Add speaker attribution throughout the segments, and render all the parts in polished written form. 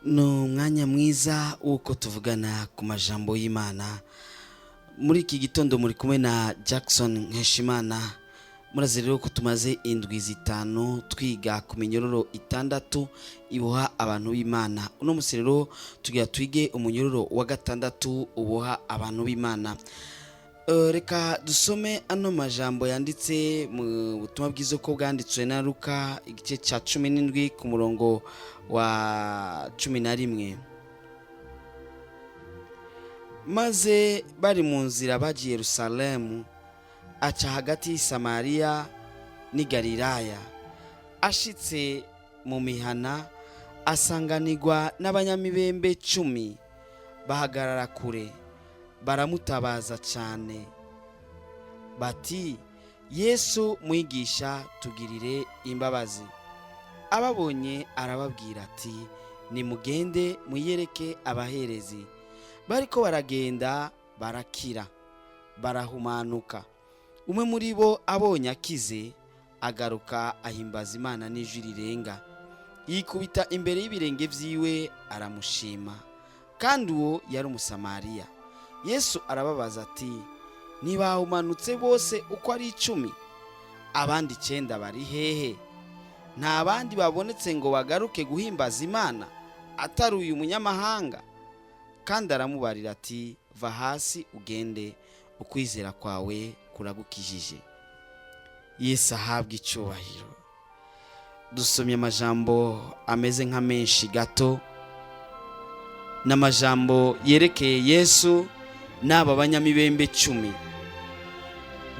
Speaker 1: Ni umwanya mwiza w'uko tuvugana ku majambo y'Imana. Muri iki gitondo muri kumwe na Jackson Nkeshimana. Murazi rero ko tumaze indwi 5 twiga ku minyororo 6 iboha abantu b'Imana. Uno musi rero tugira twige umunyororo wa gatandatu uboha abantu b'Imana. Reka dusome ano majambo yanditse mu butumwa bwiza ko bwanditswe na Luka, igice cya 17 ku murongo wa 11. Maze bari mu nzira bagiye Yerusalemu, aca hagati y'i Samariya n'i Galilaya. Ashitse mu mihana, asanganirwa n'abanyamibembe 10, bahagarara kure, baramutabaza cyane bati: "Yesu mwigisha, tugirire imbabazi." Ababonye arababwira ati: "Nimugende mwiyereke abaherezi." Bariko baragenda, barakira, barahumanuka. Umwe muri bo abonye akize, agaruka ahimbaza Imana n'ijwi rirenga, yikubita imbere y'ibirenge vyiwe, aramushima. Kandi uwo yari Umusamariya. Yesu arababaza ati: "Ntibahumanutse bose uko ari 10? Abandi 9 bari hehe? Nta bandi babonetse ngo bagaruke guhimbaza Imana atari uyu munyamahanga?" Kandi aramubarira ati: "Va hasi ugende, ukwizera kwawe kuragukijije." Yesu ahabwa icyubahiro. Dusomye amajambo ameze nka menshi gato, n'amajambo yerekeye Yesu n'aba banyamibembe 10.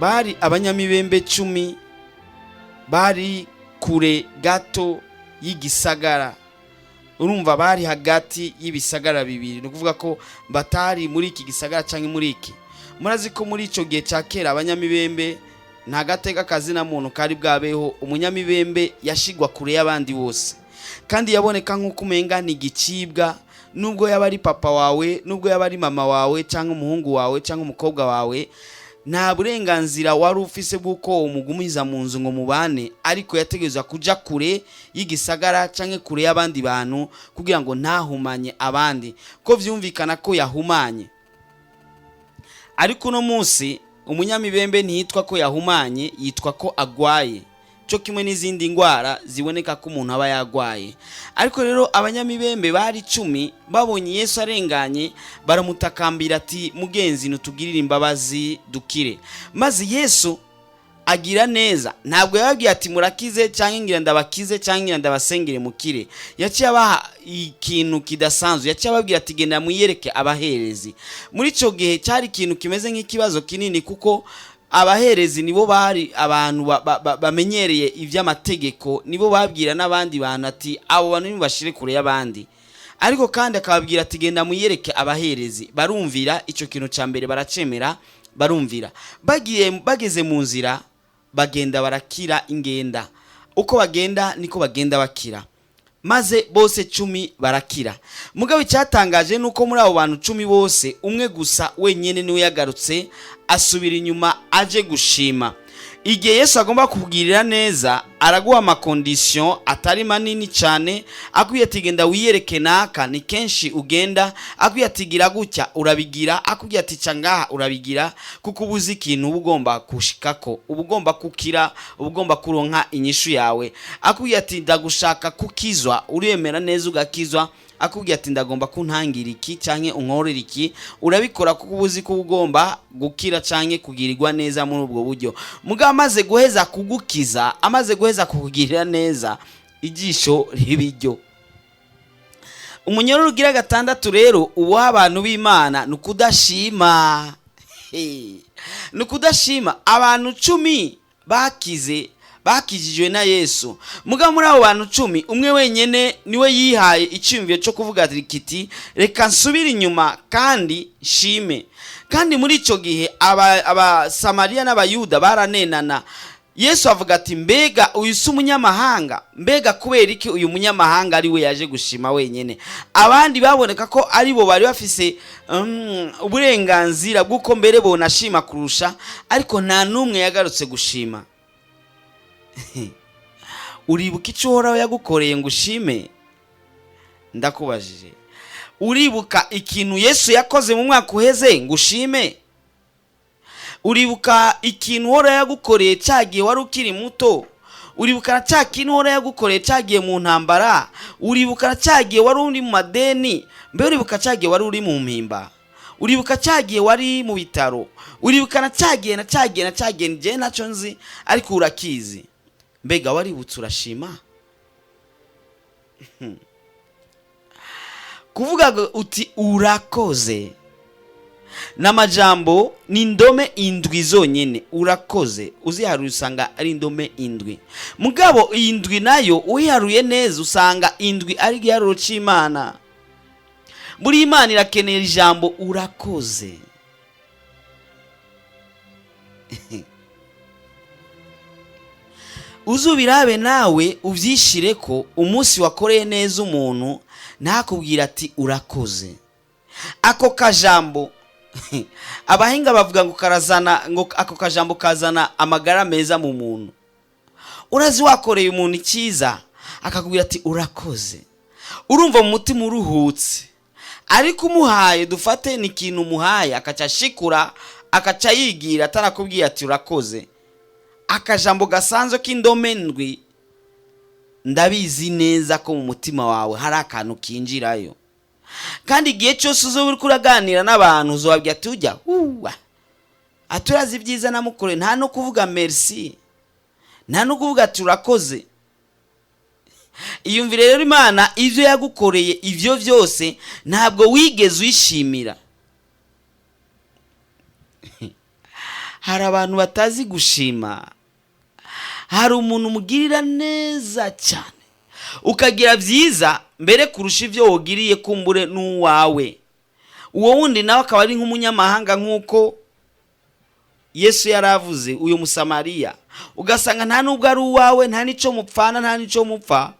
Speaker 1: Bari abanyamibembe 10, bari kure gato y'igisagara. Urumva, bari hagati y'ibisagara bibiri, ni ukuvuga ko batari muri iki gisagara cyangwa muri iki. Murazi ko muri icyo gihe cya kera abanyamibembe nta gateka kazina muntu kari bwabeho. Umunyamibembe yashigwa kure y'abandi bose, kandi yaboneka nk'uko umenga ni igicibwa. Nubwo yaba ari papa wawe, nubwo yaba ari mama wawe, cyangwa umuhungu wawe, cyangwa umukobwa wawe, nta burenganzira wari ufise bw'uko umugumiza mu nzu ngo mubane, ariko yategerezwa kuja kure y'igisagara cyangwa kure y'abandi bantu kugira ngo ntahumanye abandi, ko vyumvikana ko yahumanye. Ariko uno munsi umunyamibembe ntiyitwa ko yahumanye, yitwa ko agwaye, cyo kimwe n'izindi ndwara ziboneka ko umuntu aba yagwaye. Ariko rero abanyamibembe bari 10, babonye Yesu arenganye, baramutakambira ati: "Mugenzi, nutugirire imbabazi dukire." Maze Yesu agira neza. Ntabwo yababwiye ati: "Murakize", cyangwa "Ngira ndabakize", cyangwa "Ngira ndabasengere mukire". Yaciye abaha ikintu kidasanzwe. Yaciye ababwira ati: "Genda mwiyereke abaherezi." Muri icyo gihe cyari ikintu kimeze nk'ikibazo kinini, kuko abaherezi nibo bari abantu bamenyereye iby'amategeko, nibo babwira n'abandi bantu ati: "Abo bantu nibashire kure y'abandi." Ariko kandi akababwira ati: "Genda mwiyereke abaherezi." Barumvira icyo kintu cya mbere, baracemera, barumvira. Bagiye, bageze mu nzira, bagenda barakira ingenda. Uko bagenda niko bagenda bakira, maze bose 10 barakira. Mugabo icyatangaje ni uko muri abo bantu 10 bose, umwe gusa wenyine niwe yagarutse, asubira inyuma aje gushima. Igihe Yesu agomba kukugirira neza, araguha ama conditions atari manini cyane. Akwiye ati: "Genda wiyereke naka", ni kenshi ugenda. Akwiye ati: "Gira gutya", urabigira. Akubwiye ati: "Ca ngaha", urabigira, kuko uba uzi ikintu uba ugomba gushikako, uba ugomba kukira, uba ugomba kuronka inyishu yawe. Akubwiye ati: "Ndagushaka kukizwa", uremera neza ugakizwa. Akubwiye ati: "Ndagomba kuntangira iki canke unkorera iki", urabikora, kuko uba uzi ko uba ugomba gukira canke kugirirwa neza muri ubwo buryo. Mugabo amaze guheza kugukiza, amaze guheza kukugirira neza, ijisho ribiryo. Umunyororo ugira gatandatu rero uboha abantu b'Imana ni ukudashima. Ni ukudashima. Abantu 10 bakize, bakijijwe na Yesu. Mugabo muri abo bantu 10, umwe wenyine niwe yihaye icyumviro cyo kuvuga ati kiti: "Reka nsubire inyuma kandi nshime." Kandi muri icyo gihe Abasamariya n'Abayuda baranenana. Yesu avuga ati: "Mbega uyu si umunyamahanga? Mbega kubera iki uyu munyamahanga ari we yaje gushima wenyine?" Abandi baboneka ko ari bo bari bafise uburenganzira bw'uko mbere bonashima kurusha, ariko nta n'umwe yagarutse gushima. Uribuka icyo Uhoraho yagukoreye ngo ushime? Ndakubajije, uribuka ikintu Yesu yakoze mu mwaka uheze ngo ushime? Uribuka ikintu uhora yagukoreye cyagiye wari ukiri muto? Uribuka na cya kintu uhora yagukoreye cyagiye mu ntambara? Uribuka na cyagiye wari uri mu madeni? Mbe uribuka cyagiye wari uri mu mpimba? Uribuka cyagiye wari mu bitaro? Uribuka na cyagiye na cyagiye na cyagiye? Njye ntacyo nzi, ariko urakizi. Mbega waributse urashima? Kuvuga ngo uti urakoze n'amajambo ni indome indwi zonyine. Urakoze uziharuye usanga ari indome indwi. Mugabo iyi ndwi nayo uyiharuye neza usanga indwi ari igiharuro cy'Imana. Buri Imana irakenera ijambo urakoze. Uzubirabe nawe ubyishire ko umunsi wakoreye neza umuntu ntakubwira ati urakoze. Ako kajambo abahinga bavuga ngo karazana, ngo ako kajambo kazana amagara meza mu muntu. Urazi wakoreye umuntu icyiza akakubwira ati urakoze, urumva mu mutima uruhutse. Ariko umuhaye, dufate ni ikintu umuhaye, akaca ashikura akaca yigira atarakubwiye ati urakoze. Akajambo gasanzwe k'indome ndwi, ndabizi neza ko mu mutima wawe hari akantu kinjirayo. Kandi igihe cyose uzoba uriko uraganira n'abantu uzobabwira ati ujya huwa aturazi ibyiza namukoreye, nta no kuvuga merci, nta no kuvuga ati urakoze. Iyumvire rero Imana ibyo yagukoreye ibyo byose ntabwo wigeze uyishimira. Hari abantu batazi gushima. Hari umuntu umugirira neza cyane ukagira byiza mbere kurusha ibyo wogiriye kumbure n'uwawe. Uwo wundi nawe akaba ari nk'umunyamahanga nk'uko Yesu yaravuze uyu Musamariya, ugasanga nta nubwo ari uwawe, nta n'icyo mupfana, nta n'icyo mupfa,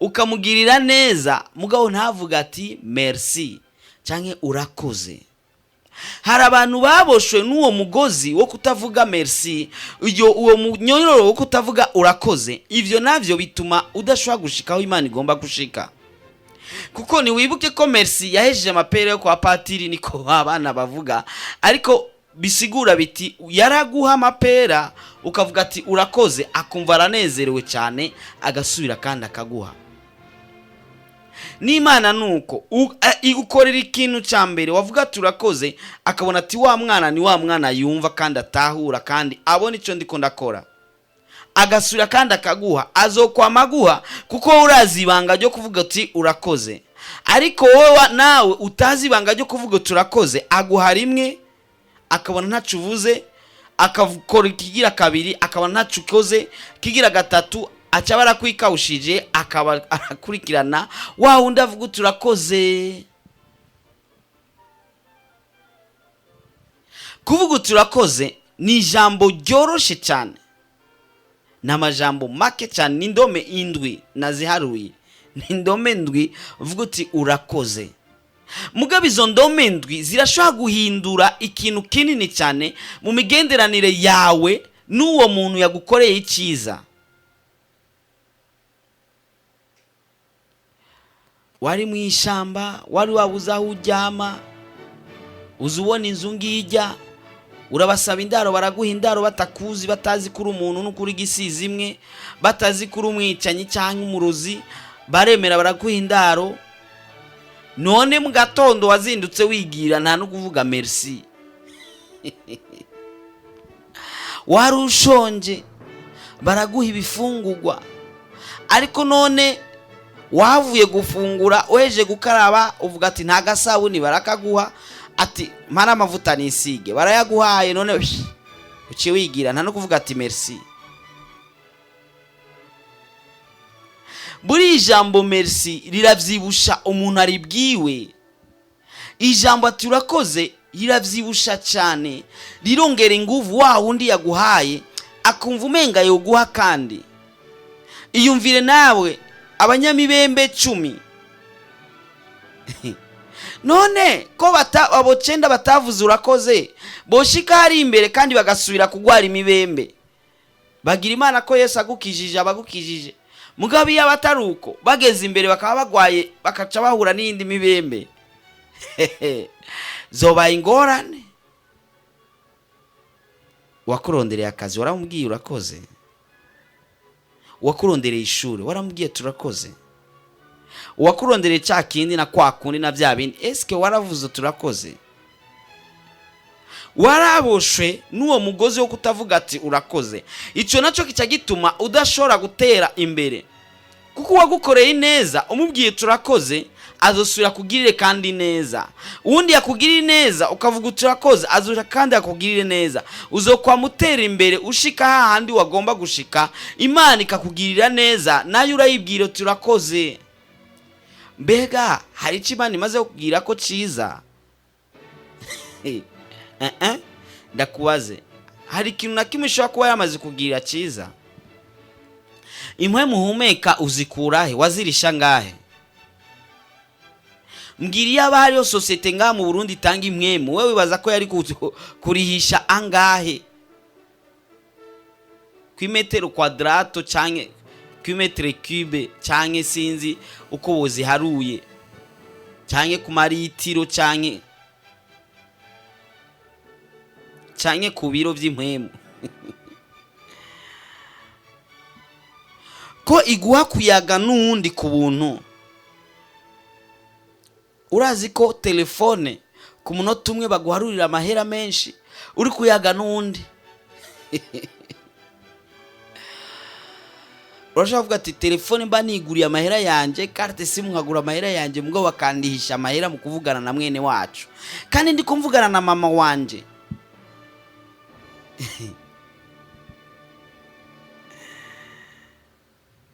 Speaker 1: ukamugirira neza mugabo ntavuga ati merci cyangwa urakoze. Hari abantu baboshwe n'uwo mugozi wo kutavuga merci, uwo munyororo wo kutavuga urakoze. Ivyo navyo bituma udashobora gushika aho Imana igomba gushika. Kuko ntiwibuke ko merci yahejeje amapera yo kwa patiri, niko abana bavuga, ariko bisigura biti yaraguha amapera ukavuga ati urakoze, akumva aranezerewe cyane, agasubira kandi akaguha. N'Imana nuko igukorera ikintu cya mbere wavuga ati urakoze, akabona ati wa mwana ni wa mwana yumva kandi atahura kandi abona icyo ndiko ndakora, agasubira kandi akaguha. Azokwama aguha kuko urazi ibanga ryo kuvuga ati urakoze. Ariko wowe nawe utazi ibanga ryo kuvuga ati urakoze, aguha rimwe akabona ntacyo uvuze, akakora ikigira kabiri akabona ntacyo ukoze, ikigira gatatu aca barakwikawushije, akaba arakurikirana wa wundi avuga uti urakoze. Kuvuga uti urakoze ni ijambo ryoroshe cyane, ni amajambo make cyane, ni indome indwi naziharuye, ni indome ndwi uvuga uti urakoze. Mugabo izo ndome ndwi zirashobora guhindura ikintu kinini cyane mu migenderanire yawe n'uwo muntu yagukoreye icyiza. Wari mu ishyamba, wari wabuze aho uryama, uza ubona inzu ngijya, urabasaba indaro baraguha indaro batakuzi, batazi kuri umuntu n'ukuri igisizi imwe, batazi kuri umwicanyi cyangwa umurozi, baremera baraguha indaro. None mu gatondo wazindutse wigira nta no kuvuga merci. Wari ushonje baraguha ibifungurwa, ariko none wavuye gufungura weje gukaraba uvuga ati nta gasabuni barakaguha, ati mpara amavuta nisige, barayaguhaye, none uciye wigira nta no kuvuga ati merci. Buri ijambo merci riravyibusha umuntu aribwiwe. Ijambo ati urakoze riravyibusha cyane, rirongera inguvu wa wundi yaguhaye, akumva umenga yoguha. Kandi iyumvire nawe abanyamibembe 10 none ko abo 9 batavuze urakoze, boshika hari imbere kandi bagasubira kugwara imibembe. Bagira Imana ko Yesu agukijije, abagukijije. Mugabo iyo atari uko, bageze imbere bakaba bagwaye, bakaca bahura n'iyindi mibembe, zobaye ingorane. Wakurondereye akazi waramubwiye urakoze? Uwakurondereye ishuri waramubwiye turakoze? Uwakurondereye cya kindi na kwa kundi na bya bindi, esike waravuze turakoze? Waraboshwe n'uwo mugozi wo kutavuga ati urakoze. Icyo nacyo kica gituma udashobora gutera imbere, kuko uwagukoreye neza umubwiye turakoze azosubira kugirire kandi neza. Uwundi yakugirire neza ukavuga turakoze, azosubira kandi akugirire neza. Uzokwama utera imbere ushika hahandi wagomba gushika, Imana ikakugirira neza, nayo urayibwira turakoze. Mbega hari icyo Imana imaze kukubwira ko cyiza? Ndakubaze, hari ikintu na kimwe ishobora kuba yamaze kugirira cyiza? Impwe muhumeka uzikurahe? Wazirisha ngahe? Mbwira, iyo aba hariyo sosiyete ngaha mu Burundi itanga impwemu, wowe wibaza ko yari kurihisha angahe ku imetero quadrato canke ku imetero cube, canke sinzi uko boziharuye, canke ku maritiro, canke ku biro vy'impwemu ko iguha kuyaga n'uwundi ku buntu? Urazi ko telefone ku munota umwe baguharurira amahera menshi uri kuyaga n'uwundi? Urashobora kuvuga ati telefone mba niguriye amahera yanjye, carte SIM nkagura amahera yanjye, mugabo bakandihisha amahera mu kuvugana na mwene wacu, kandi ndi kumvugana na mama wanje.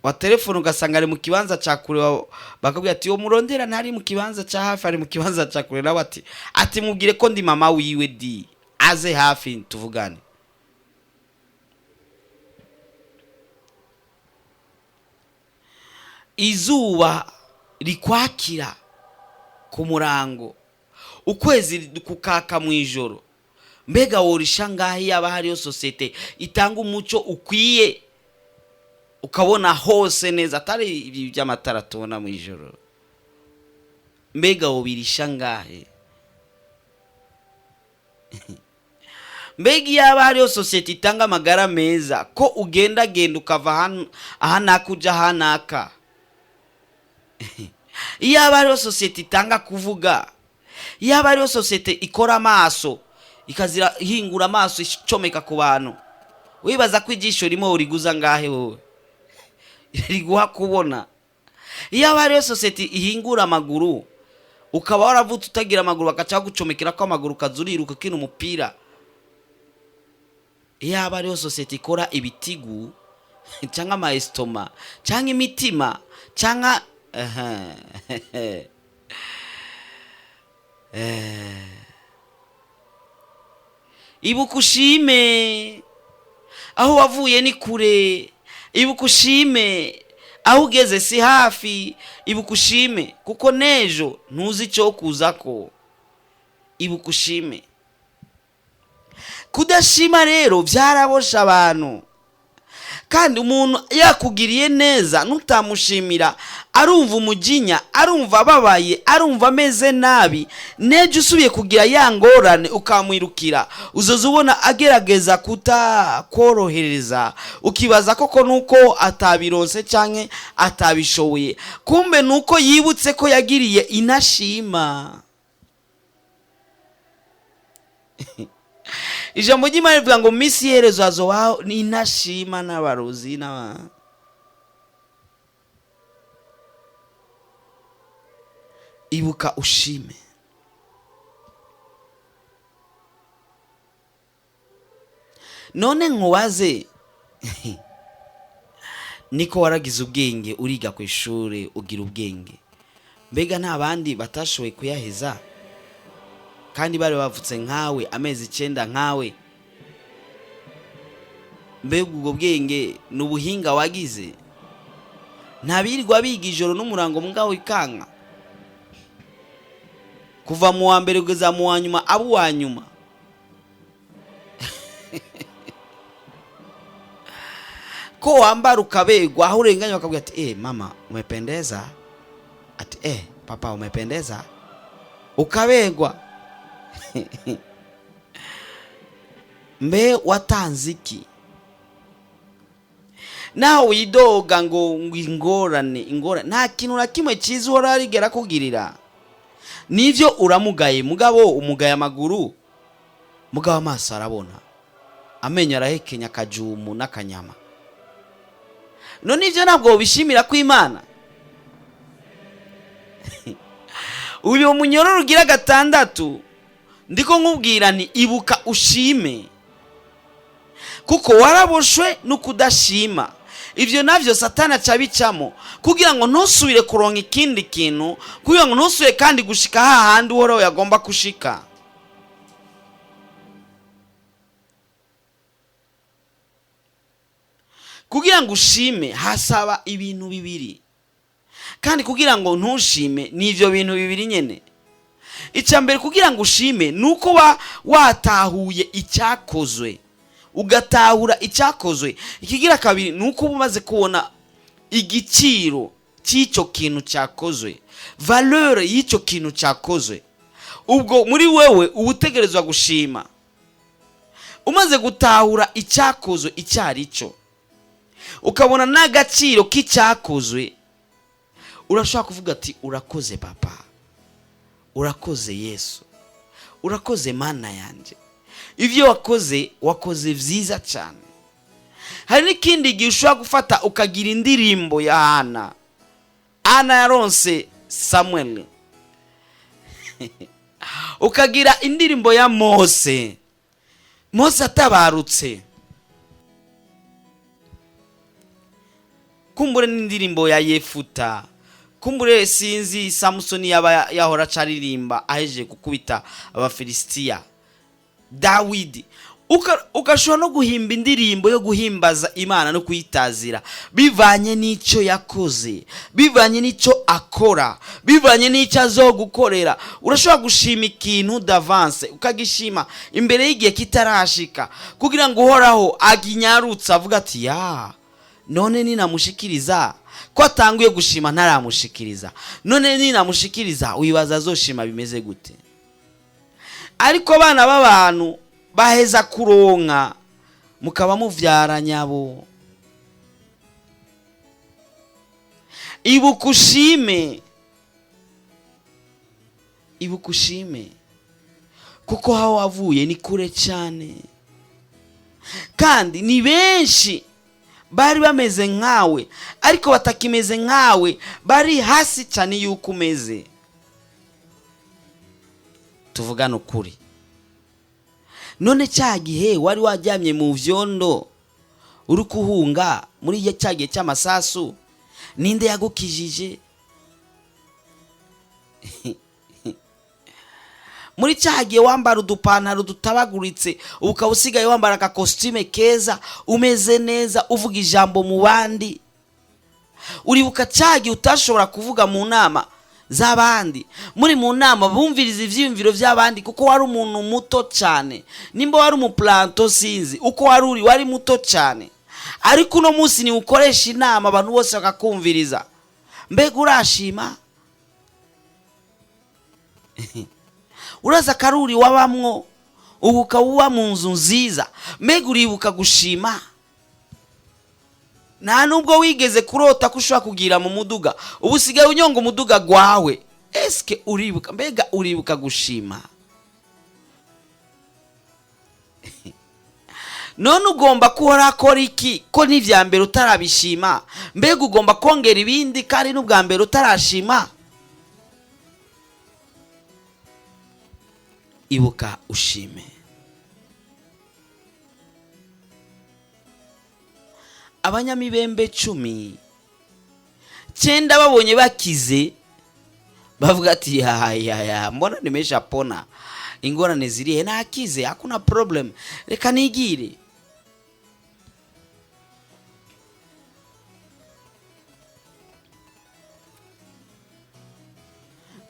Speaker 1: Wa telefone ugasanga ari mu kibanza cya kure, bakabwira ati uwo murondera ntari mu kibanza cya hafi, ari mu kibanza cya kure. Nawe ati mubwire ko ndi mama wiwe, di aze hafi tuvugane. Izuba rikwakira ku murango, ukwezi kukaka mu ijoro, mbega worisha ngahe yaba hariyo sosiyete itanga umuco ukwiye, ukabona hose neza, atari ibi by'amatara tubona mu ijoro? Mbega wobirisha ngahe? Mbega iyaba hariyo sosiyete itanga amagara meza, ko ugendagenda ukava aha naka uja aha naka? Iyaba hariyo sosiyete itanga kuvuga, iyaba hariyo sosiyete ikora amaso, ikazira ihingura amaso icomeka ku bantu, wibaza ko ijisho rimwe uriguza ngahe wowe riguha kubona? Iyaba hariyo sosiyete ihingura amaguru, ukaba waravutse utagira amaguru, bagaca bagucomekera ko amaguru, ukaza uriruka ukina umupira. Iyaba hariyo sosiyete ikora ibitigu cyangwa ama estomac cyangwa imitima cyangwa ibuka ushime, aho wavuye ni kure. Ibuka ushime, aho ugeze si hafi. Ibuka ushime, kuko n'ejo ntuzi icyo kuzako. Ibuka ushime. Kudashima rero byarabosha abantu. Kandi umuntu yakugiriye neza nutamushimira, arumva umujinya, arumva ababaye, arumva ameze nabi. N'ejo usubiye kugira ya ngorane ukamwirukira, uzoza ubona agerageza kutakorohereza, ukibaza koko nuko atabironse canke atabishoboye, kumbe nuko yibutse ko yagiriye inashima. Ijambo ry'Imana rivuga ngo minsi iherezo hazobaho inashima n'abarozi n'aba. Ibuka ushime. None nkubaze, niko waragize ubwenge, uriga ku ishuri ugira ubwenge, mbega nta bandi batashoboye kuyaheza kandi bari bavutse nkawe, amezi 9 nkawe? Mbega ubwo bwenge ni ubuhinga wagize? Ntabirirwa biga ijoro n'umurango mugabo ikanka kuva mu wa mbere kugeza mu wa nyuma, abo uwa nyuma. Ko wambara ukabegwa, aho urenganya bakabwira ati mama umependeza, ati papa umependeza, ukabegwa. Mbe watanze iki? Naho widoga ngo ingorane ingorane, nta kintu na kimwe cyiza uhora arigera kugirira. Nivyo uramugaye, mugabo umugaye amaguru, mugabo amaso arabona, amenyo arahekenya akajumu n'akanyama. None ivyo ntabwo bishimira ko Imana? Uyu munyororo ugira gatandatu, ndiko nkubwira nti ibuka ushime, kuko waraboshwe no kudashima. Ibyo navyo Satani aca bicamo kugira ngo ntusubire kuronka ikindi kintu, kugira ngo ntusubire kandi gushika hahandi Uhoraho yagomba kushika. Kugira ngo ushime hasaba ibintu bibiri, kandi kugira ngo ntushime ni ivyo bintu bibiri nyene. Icya mbere, kugira ngo ushime ni uko watahuye icyakozwe, ugatahura icyakozwe. Ikigira kabiri ni uko uba umaze kubona igiciro cy'icyo kintu cyakozwe, valeur y'icyo kintu cyakozwe. Ubwo muri wewe uba utegerezwa gushima umaze gutahura icyakozwe icyo ari cyo, ukabona n'agaciro k'icyakozwe. Urashobora kuvuga ati urakoze papa, urakoze Yesu, urakoze Mana yanjye, ibyo wakoze wakoze byiza cyane. Hari n'ikindi gihe ushobora gufata ukagira indirimbo ya Hana. Hana yaronse Samuel. Ukagira indirimbo ya Mose, Mose atabarutse. Kumbure n'indirimbo ya Yefuta, kumbure sinzi Samusoni yaba yahora acaririmba ahejeje gukubita Abafilisitiya, Dawidi. Ugashobora no guhimba indirimbo yo guhimbaza Imana no kuyitazira, bivanye n'icyo yakoze, bivanye n'icyo akora, bivanye n'icyo azogukorera. Urashobora gushima ikintu d'avance, ukagishima imbere y'igihe kitarashika, kugira ngo Uhoraho aginyarutse avuga ati ya none ninamushikiriza, ko atanguye gushima ntaramushikiriza, none ninamushikiriza wibaza azoshima bimeze gute? Ariko abana b'abantu baheza kuronka mukaba muvyara nyabo. Ibuka ushime, ibuka ushime, kuko aho wavuye ni kure cyane, kandi ni benshi bari bameze nkawe ariko batakimeze nkawe, bari hasi cyane yuko umeze. Tuvugane ukuri. None cya gihe wari wajyamye mu vyondo uri kuhunga muri cya gihe cy'amasasu, ninde yagukijije? Muri cya gihe wambara udupantaro dutabaguritse, ukaba usigaye wambara agakositime keza, umeze neza, uvuga ijambo mu bandi. Uribuka cya gihe utashobora kuvuga mu nama z'abandi, muri mu nama bumviriza ivyiyumviro by'abandi, kuko wari umuntu muto cyane. Nimba wari umuplanto sinzi uko wari uri, wari muto cyane. Ariko uno munsi ni ukoresha inama abantu bose bakakumviriza. Mbega urashima? Uraza karuri wabamwo, ubu ukaba uba mu nzu nziza. Mbega uribuka gushima? Nta nubwo wigeze kurota ko ushobora kugira mu muduga, ubu usigaye unyonga umuduga gwawe. Eske uribuka? Mbega uribuka gushima? None ugomba kuhora akora iki ko n'ivya mbere utarabishima? Mbega ugomba kongera ibindi kandi n'ubwa mbere utarashima? Ibuka ushime. Abanyamibembe 10 9 babonye bakize, bavuga ati ya ya ya, mbona nimeshapona, ingorane zirihe, nakize, hakuna problem, reka nigire.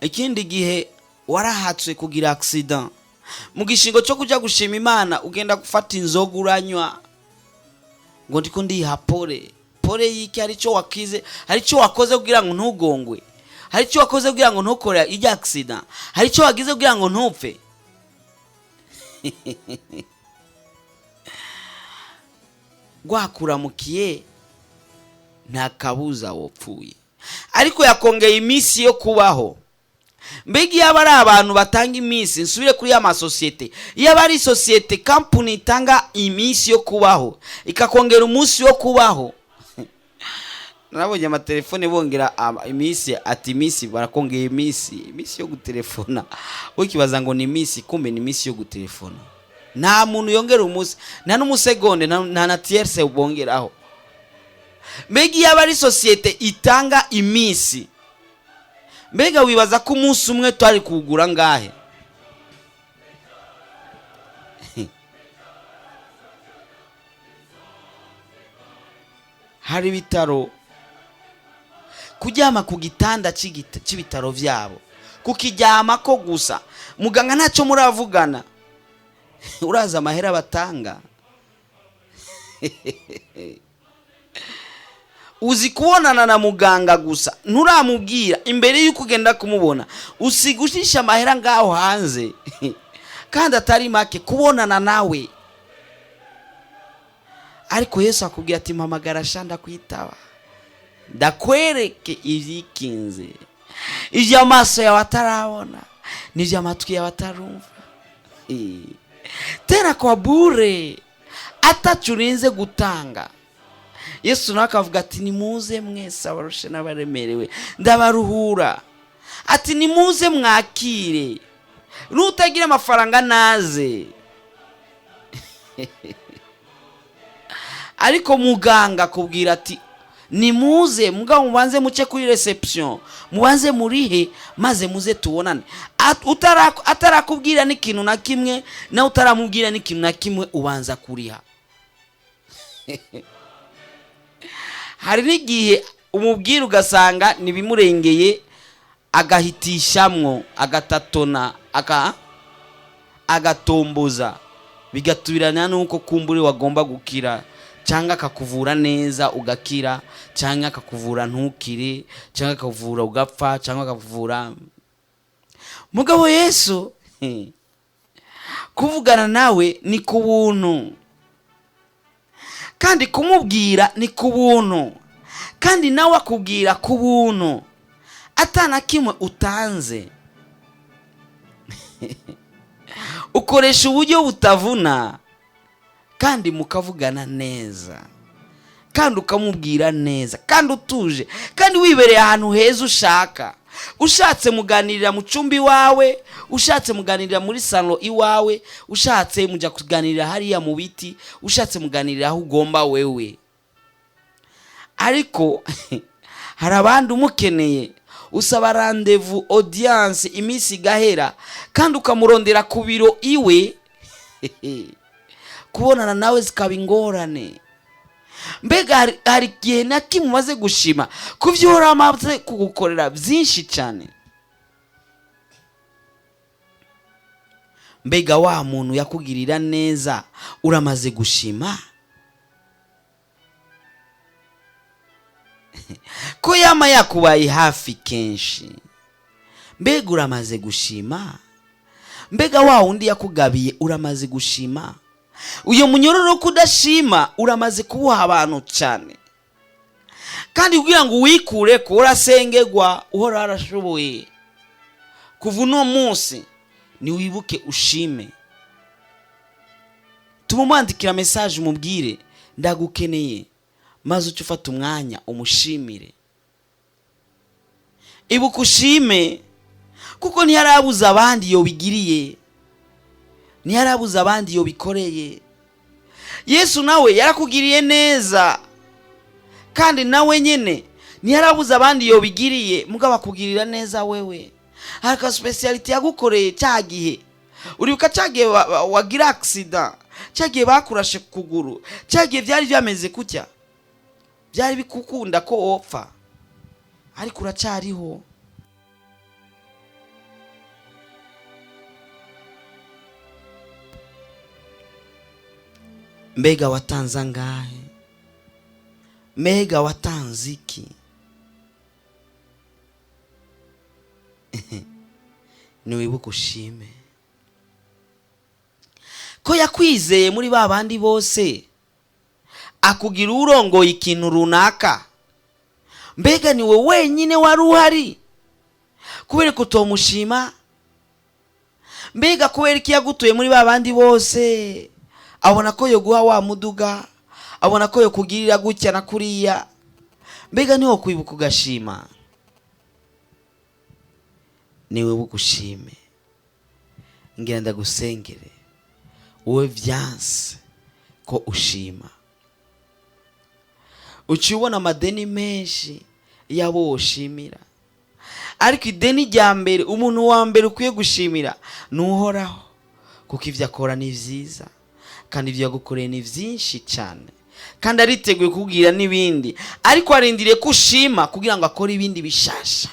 Speaker 1: Ikindi gihe warahatswe kugira accident, mu gishingo cyo kuja gushima Imana ugenda gufata inzoga uranywa, Ngo ndiko ndiha pole pole y'iki? Hari icyo wakize? Hari icyo wakoze kugira ngo ntugongwe? Hari icyo wakoze kugira ngo ntukore ijya accident? Hari icyo wagize kugira ngo ntupfe? Rwakuramukiye, nta kabuza wopfuye, ariko yakongeye iminsi yo kubaho. Mbega iyo aba ari abantu batanga iminsi, nsubire kuri ya masosiyete, iyo aba ari sosiyete, kampani itanga iminsi yo kubaho, ikakongera umunsi wo kubaho. Narabonye amatelefone bongera iminsi, ati iminsi barakongera iminsi yo gutelefona. Ukibaza ngo ni iminsi, kumbe ni iminsi yo gutelefona. Nta muntu yongera umunsi, nta n'umusegonde, nta na tierce bongeraho. Mbega iyo aba ari sosiyete itanga iminsi, mbega wibaza ko umunsi umwe twari kuwugura ngahe? Hari ibitaro, kuryama ku gitanda cy'ibitaro byabo, kukiryama ko gusa, muganga ntacyo muravugana, uraza amahera batanga. Uzi kubonana na muganga gusa, nturamubwira, imbere y'uko ugenda kumubona usiga ushisha amahera ngaho hanze, kandi atari make, kubonana nawe. Ariko Yesu akubwira ati: "Mpamagara sha, ndakwitaba, ndakwereke ibyikinze, ibyo amaso yawe atarabona n'ibyo amatwi yawe atarumva." Tena kwa bure, atacu urinze gutanga. Yesu nawe akavuga ati: "Nimuze mwese abarushe n'abaremerewe, ndabaruhura." Ati: "Nimuze mwakire, n'utagira amafaranga naze." Ariko muganga akubwira ati: "Nimuze, mugabo mubanze muce kuri reception, mubanze murihe, maze muze tubonane." Atarakubwira n'ikintu na kimwe, nawe utaramubwira n'ikintu na kimwe, ubanza kuriha. Hari n'igihe umubwira ugasanga ntibimurengeye, agahitishamwo, agatatona, agatomboza, bigatubirana n'uko kumbure wagomba gukira, cyangwa akakuvura neza ugakira, cyangwa akakuvura ntukire, cyangwa akakuvura ugapfa, cyangwa akakuvura. Mugabo Yesu, kuvugana nawe ni ku buntu, kandi kumubwira ni ku buntu, kandi nawe akubwira ku buntu, atana kimwe utanze. Ukoresha uburyo butavuna, kandi mukavugana neza, kandi ukamubwira neza, kandi utuje, kandi wibereye ahantu heza ushaka. Ushatse muganirira mu cumbi iwawe, ushatse muganirira muri salo iwawe, ushatse mujya kuganirira hariya mu biti, ushatse muganirira aho ugomba wewe. Ariko hari abandi umukeneye usaba rendez-vous, audience, iminsi igahera, kandi ukamurondera ku biro iwe, kubonana nawe zikaba ingorane. Mbega hari igihe na kimwe umaze gushima ku byo uhora amaze kugukorera byinshi cyane? Mbega wa muntu yakugirira neza, uramaze gushima ko yama yakubaye hafi kenshi? Mbega uramaze gushima? Mbega wa wundi yakugabiye, uramaze gushima? Uyu munyororo wo kudashima uramaze kuwuha abantu cyane, kandi kugira ngo uwikure ko urasengerwa, uhora warashoboye. Kuva uno munsi niwibuke ushime. Tumumwandikira message, umubwire: "Ndagukeneye," maze uce ufata umwanya umushimire. Ibuka ushime, kuko ntiyarabuze abandi iyo bigiriye, ntiyarabuze abandi iyo bikoreye. Yesu nawe yarakugiriye neza, kandi nawe nyine ntiyarabuze abandi iyo bigiriye, mugabo akugirira neza wewe. Hari aka spécialité yagukoreye cya gihe uribuka, cya gihe wagira accident, cya gihe bakurashe ku kuguru, cya gihe byari byameze kutya, byari bikukunda ko wopfa, ariko uracyariho. Mbega watanze angahe? Mbega watanze iki? Ntiwibuke ushime ko yakwizeye muri ba bandi bose, akugira urongoye ikintu runaka. Mbega ni wowe wenyine wari uhari kubera ko utomushima? Mbega kubera iki yagutuye muri ba bandi bose, abona ko yoguha wa muduga, abona ko yokugirira gutya na kuriya? Mbega niwo kwibuka ugashima? Niwibuke ushime. Ngira ndagusengere wowe vyanse ko ushima, uciye ubona amadeni menshi y'abo woshimira, ariko ideni rya mbere, umuntu wa mbere ukwiye gushimira ni Uhoraho, kuko ibyo akora ni byiza kandi ibyo yagukoreye ni byinshi cyane, kandi ariteguye kukubwira n'ibindi, ariko arindiriye ko ushima kugira ngo akore ibindi bishasha,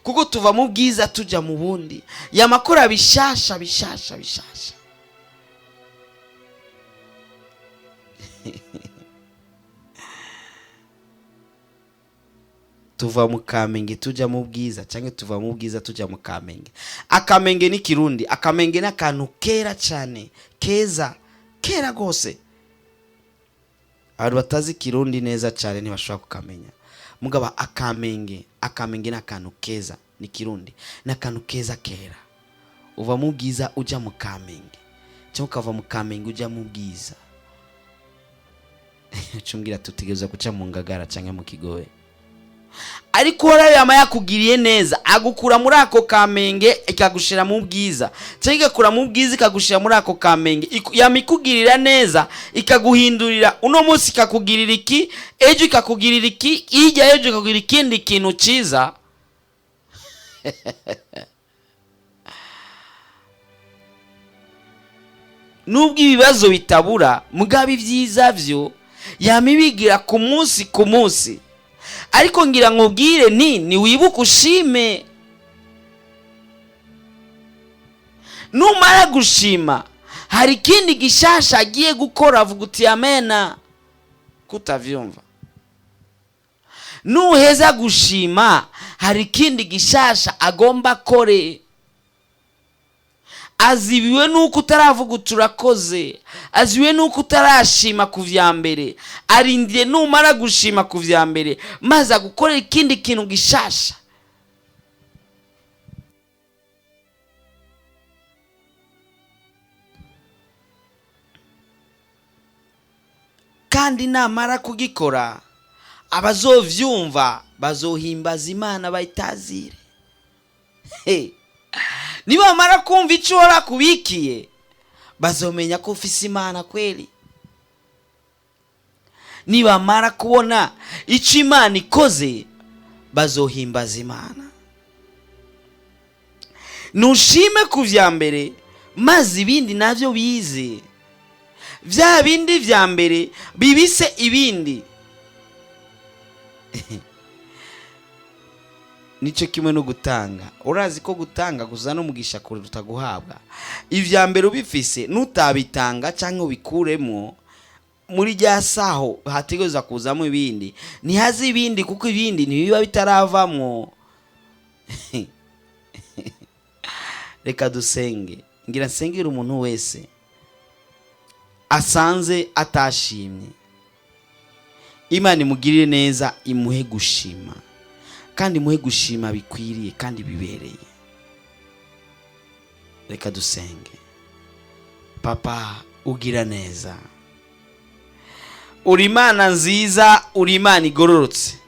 Speaker 1: kuko tuva mu bwiza tujya mu bundi. Yamakora bishasha bishasha bishasha. Tuva mu Kamenge tujya mu Bwiza, cyangwa tuva mu Bwiza tujya mu Kamenge. Akamenge ni Kirundi, akamenge ni akantu kera cyane, keza, kera rwose. Abantu batazi Kirundi neza cyane ntibashobora kukamenya. Mugabo akamenge, akamenge ni akantu keza, ni Kirundi, ni akantu keza kera. Uva mu Bwiza ujya mu Kamenge, cyangwa ukava mu Kamenge ujya mu Bwiza. Ucumbwira tutegereza guca mu Ngagara cyangwa mu Kigobe. Ariko Uhoraho yama yakugiriye neza, agukura muri ako Kamenge ikagushira mu Bwiza, cyangwa igakura mu Bwiza ikagushira muri ako Kamenge. Yama ikugirira neza, ikaguhindurira. Uno munsi ikakugirira iki, ejo ikakugirira iki, hirya ejo ikakugirira ikindi kintu cyiza. Nubwo ibibazo bitabura, mugabo ibyiza byo yama ibigira ku munsi ku munsi. Ariko ngira nkubwire nti niwibuke ushime. Numara gushima hari ikindi gishasha agiye gukora, avuga uti amena, kutavyumva. Nuheza gushima hari ikindi gishasha agomba akore. Azibiwe nuko utaravuga uti urakoze, azibiwe nuko utarashima ku vya mbere, arindiriye numara gushima ku vya mbere maze agukorera ikindi kintu gishasha. Kandi namara kugikora abazovyumva bazohimbaza Imana bayitazire. Hey. Nibamara kumva ico Uhoraho akubikiye bazomenya ko ufise Imana kweli. Nibamara kubona ico Imana ikoze bazohimbaza Imana. Nushime ku vya mbere maze ibindi navyo bize. Vya bindi vya mbere bibise ibindi. Nico kimwe no gutanga. Urazi ko gutanga kuzana umugisha kuruta guhabwa. Ivya mbere ubifise nutabitanga canke ubikuremo muri rya saho hategerezwa kuzamo ibindi, ntihaze ibindi kuko ibindi ntibiba bitaravamwo. Reka dusenge. Ngira nsengere umuntu wese asanze atashimye. Imana imugirire neza, imuhe gushima, kandi imuhe gushima bikwiriye kandi bibereye. Reka dusenge. Papa ugira neza, uri Imana nziza, uri Imana igororotse,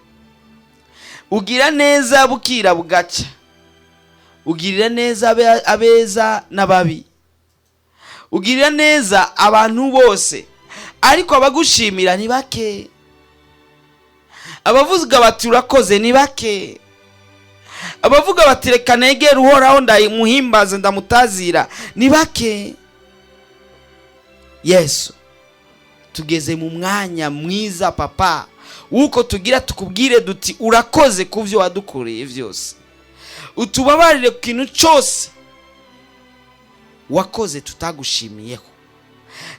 Speaker 1: ugira neza bukira bugaca, ugirira neza abeza n'ababi, ugirira neza abantu bose, ariko abagushimira ni bake, abavuga bati urakoze ni bake, abavuga bati reka negere Uhoraho ndamuhimbaze ndamutazira ni bake. Yesu, tugeze mu mwanya mwiza papa wuko tugira tukubwire duti urakoze ku byo wadukoreye byose, utubabarire ku kintu cyose wakoze tutagushimiyeho.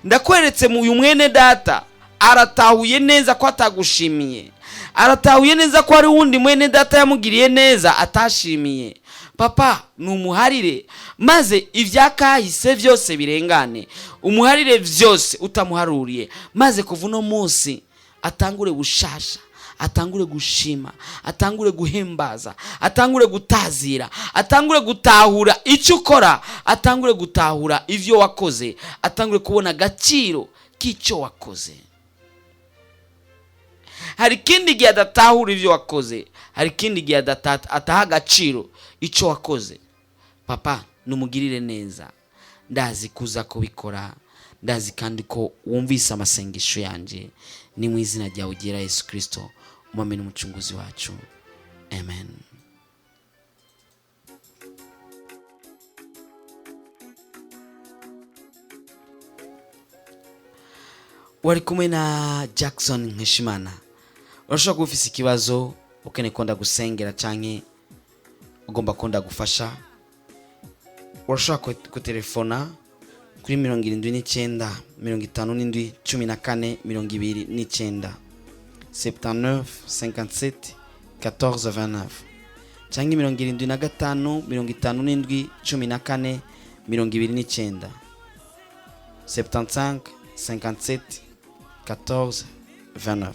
Speaker 1: Ndakweretse mu uyu mwene data Aratahuye neza ko atagushimiye, aratahuye neza ko hari uwundi mwene data yamugiriye neza atashimiye. Papa, numuharire maze ibyakahise byose birengane, umuharire byose utamuharuriye, maze kuva uno munsi atangure bushasha, atangure gushima, atangure guhimbaza, atangure gutazira, atangure gutahura icyo ukora, atangure gutahura ibyo wakoze, atangure kubona agaciro k'icyo wakoze. Hari ikindi gihe adatahura ibyo wakoze, hari ikindi gihe ataha agaciro icyo wakoze. Papa, numugirire neza. Ndazi kuza kubikora, ndazi kandi ko wumvise amasengesho yanjye. Ni mu izina ryawe ugera Yesu Kirisito, umwami n'umucunguzi wacu, amen. Wari kumwe na Jackson Nkeshimana. Urashobora kuba ufise ikibazo ukeneye ko ndagusengera canke ugomba ko ndagufasha. Urashobora kutelefona kuri 79 57 14 29, 79 57 14 29, cyangwa 75 57 14 29, 75 57 14 29.